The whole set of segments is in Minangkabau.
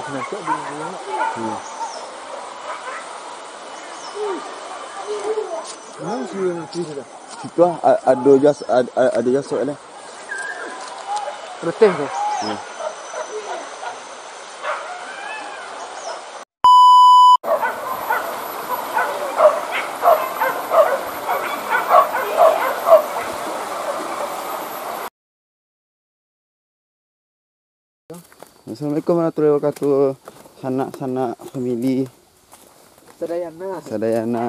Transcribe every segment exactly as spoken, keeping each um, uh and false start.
Nah, cok di mana, Mak? Hmm. Mana sih yang mati sudah? Situ ah, a-, ado jas-, ad-, a-, ado jasok lah. Reteh tu. Hmm. Assalamualaikum warahmatullahi wabarakatuh. Sanak-sanak famili Sadayana. Sadayana.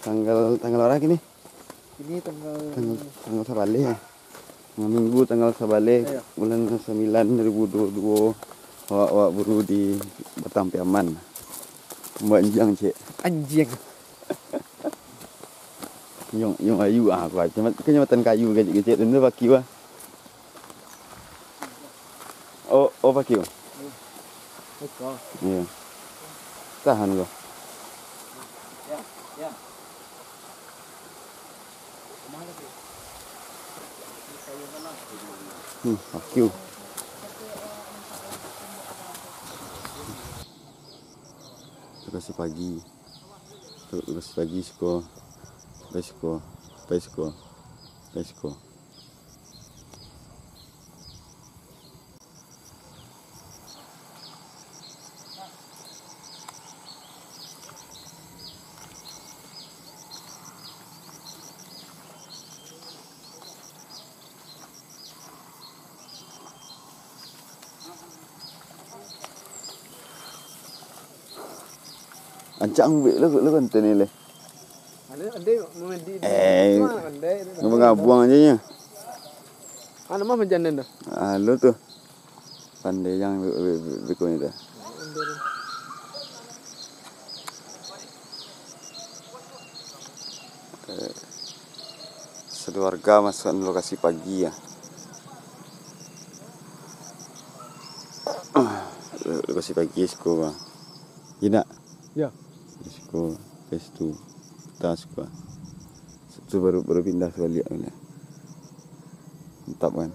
Tanggal, tanggal bara kini? Ini tanggal Tanggal, tanggal sabaleh, ya. Minggu tanggal sabaleh, Iya. bulan sambilan dua ribu dua puluh dua. Awak, awak buru di Batang Piaman. Buat anjiang, cek. Anjiang. Yung, yung ayu ah, aku kecamatan, kecamatan kayu kecek-kecek tu, tu baki bah. Oh, oh, baki bah. Iko. Iya. Tahan kau. Hmm, baki. Lokasi pagi. Terus lagi siko, pai siko, pai siko, pai siko. Ancak ambuik lo, lo konten ni leh. Ado, ado mamandi di Eh, cuma pandai tu. Ngabuang-ngabuang aja nya. Anu mah manjanan tu. Ah, lo tu. Pandai yang be-, be-, be-, beko ni tu. Pandai tu. Eh, saluarga masuk lokasi pagi ya. Lokasi pagi siko, Bang. Iya nak? Ya. Siko, lepas tu, tas siko. Tu baru, baru pindah sabaliak tu lah. Mantap kan?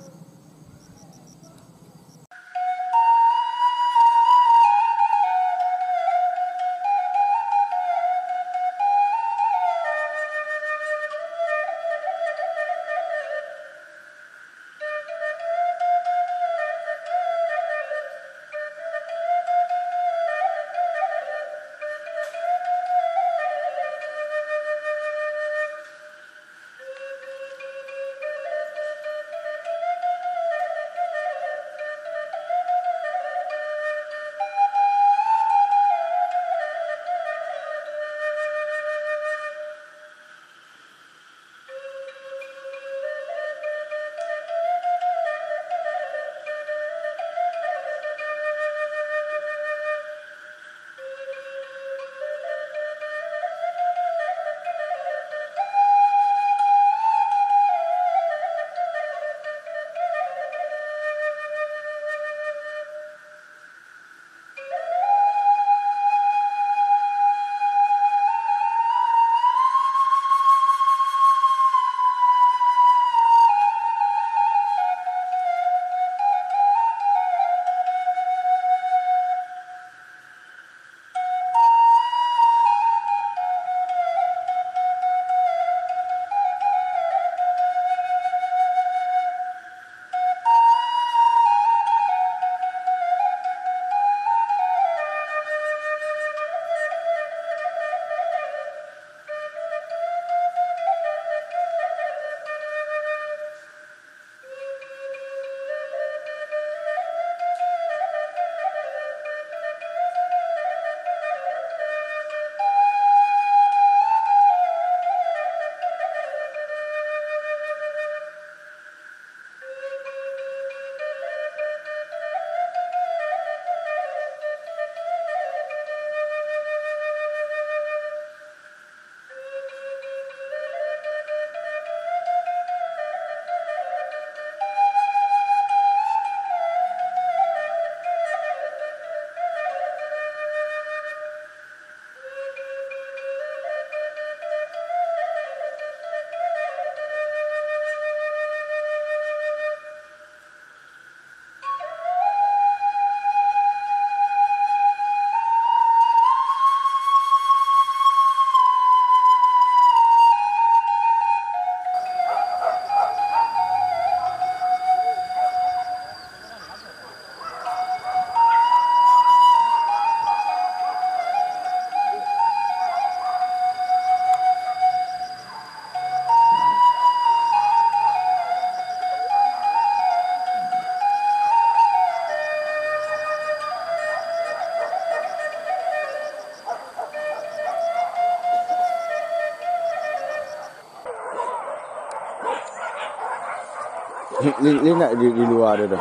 Li-, li nak di, di lua ado tu.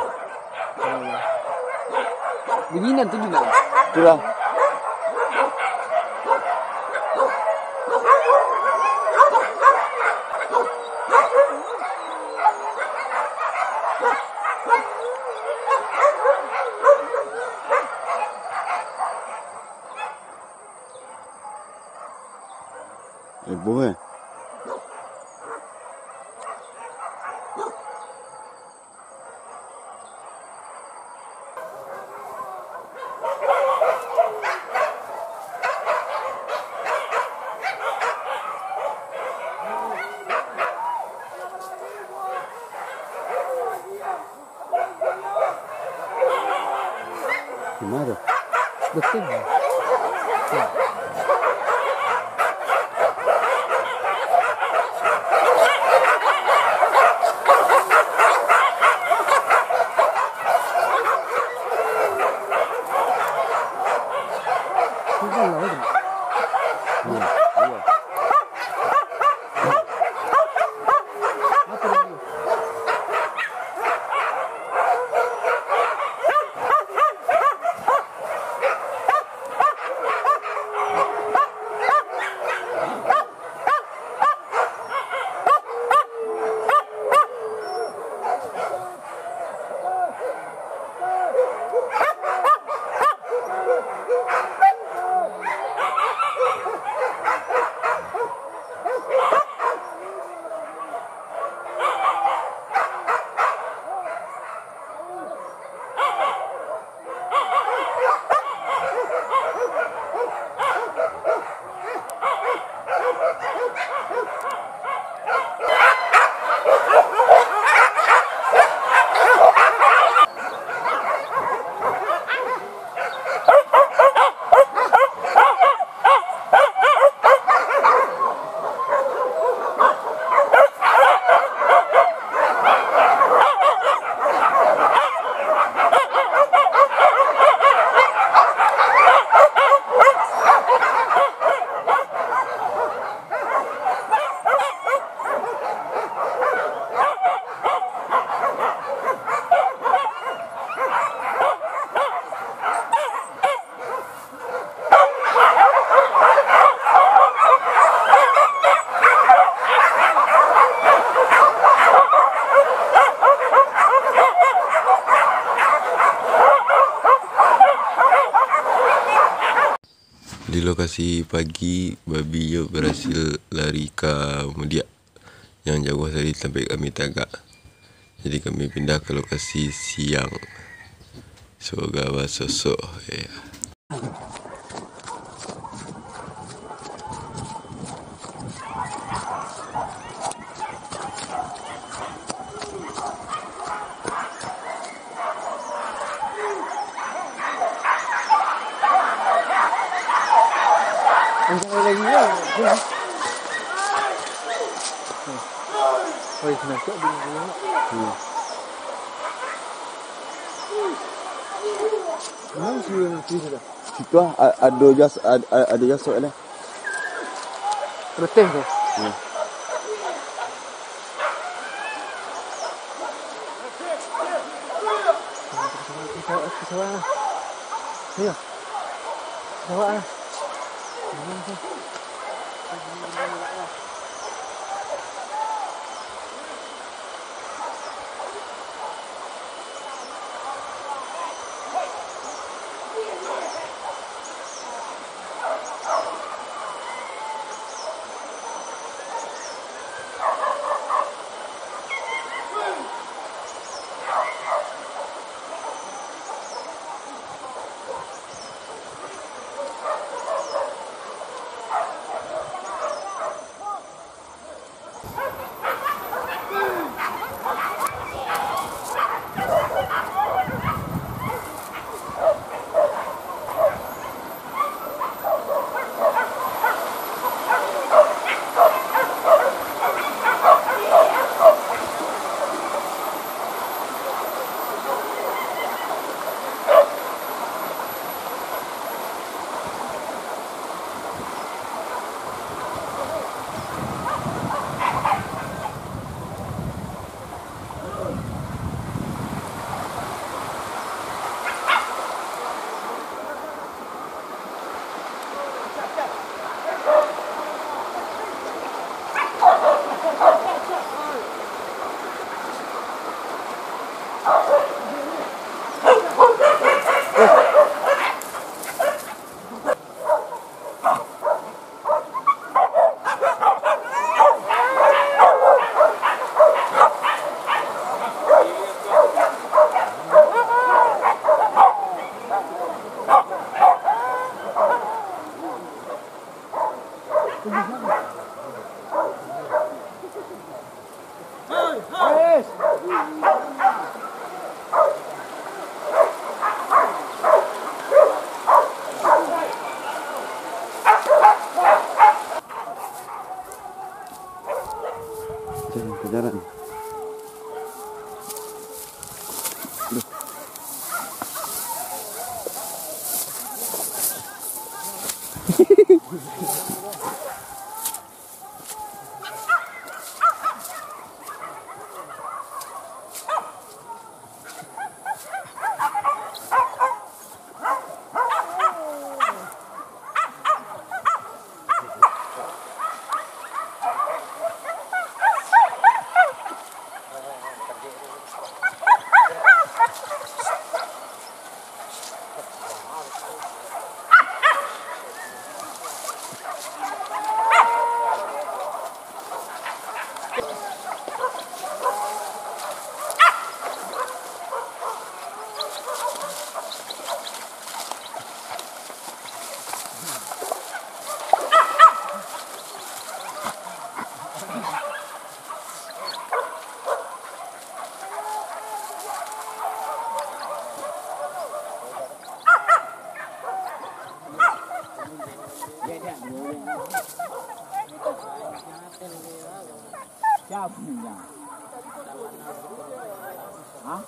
Bunyi nan tu juo. Itulah. Heboh, eh. Di ma tu? Betul. Sudah lah, itu. Hmm, iya. Apa dia? Di lokasi pagi, babi jo barasil lari ka mudiak. Yang jauah dari tampek kami tagak. Jadi kami pindah ka lokasi siang. Semoga basosok, ya. Kencang lagi lah. Oi, senang cok bunyi dia. Hmm. Mana sih yang mati sudah? Situ ah, a-, ado jas-, ad-, a-, ado jasok lah. Reteh tu. Hmm. Pesawat, pesawat lah. Ayo. Pesawat lah. Jalan, ke jalan. Siapa punya? Hah?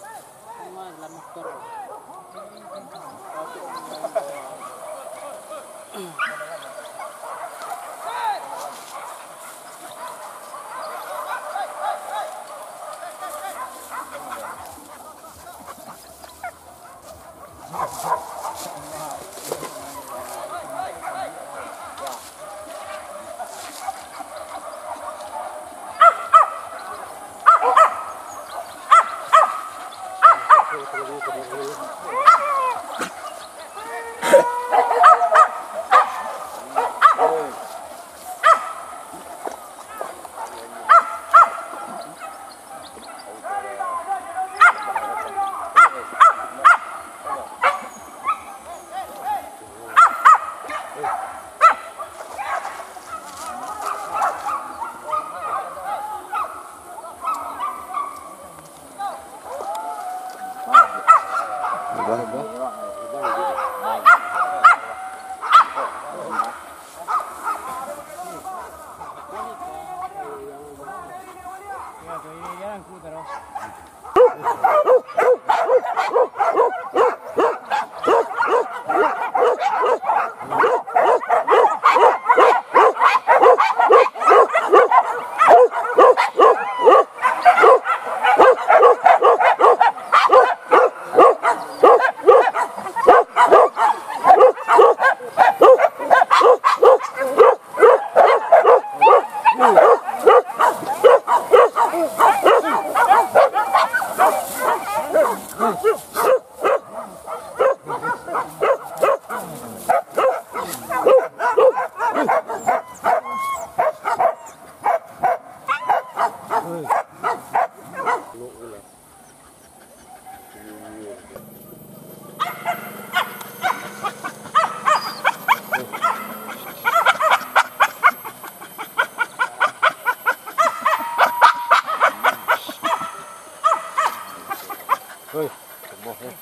Hei, keboh, hei.